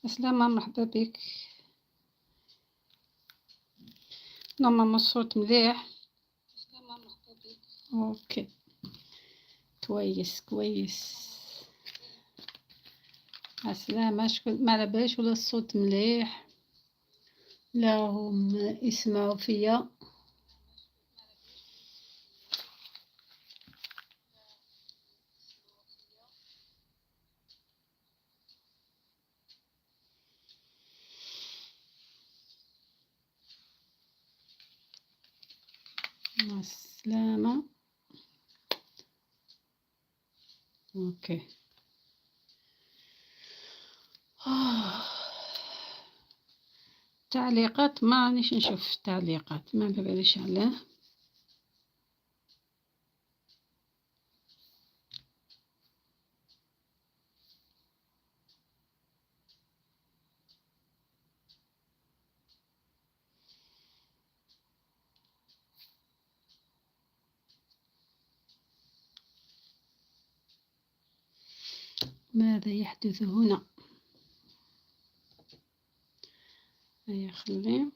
السلامة، مرحبا بك. normalement الصوت مليح. OK، كويس كويس. السلامة. شكون ما على باليش ولا الصوت مليح؟ لا هم يسمعوا فيا؟ مع السلامة. OK. تعليقات ما رانيش نشوف التعليقات، ما على باليش علاه. ماذا يحدث هنا؟ هيا خلي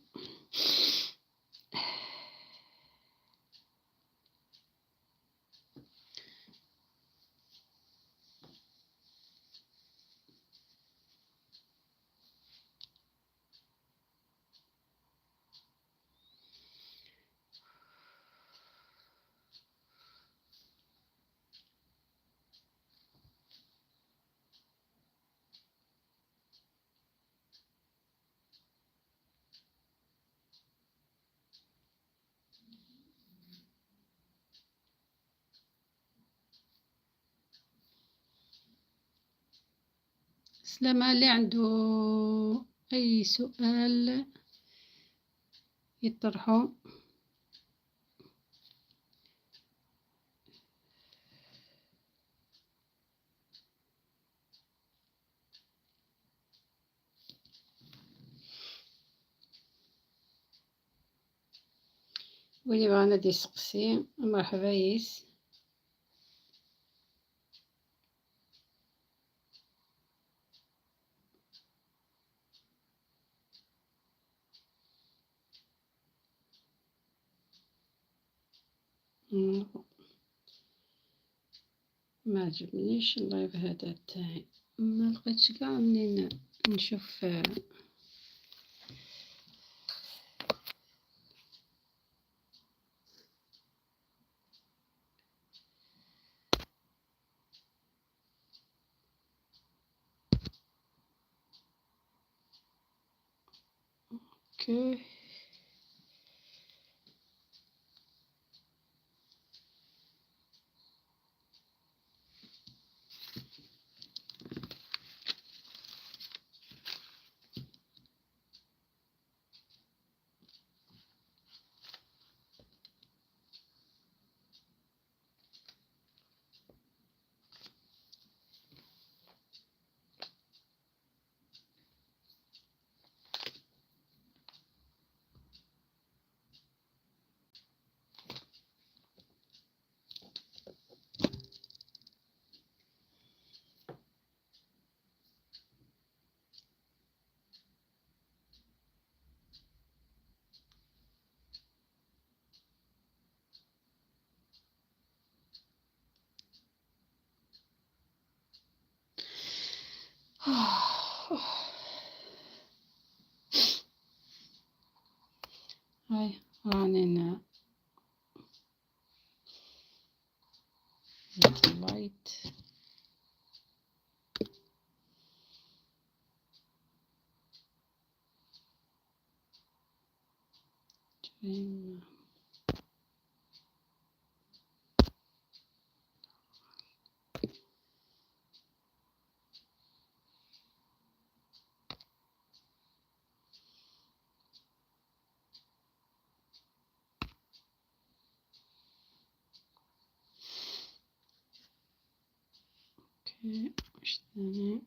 سلامة. اللي عنده أي سؤال يطرحه. واللي بغانا يسقسي مرحبا يس. ما عجبنيش ال live هذا تاعي، ما لقيتش كاع منين نشوف. OK، هاي راني زدت ال light. OK، واش ثاني؟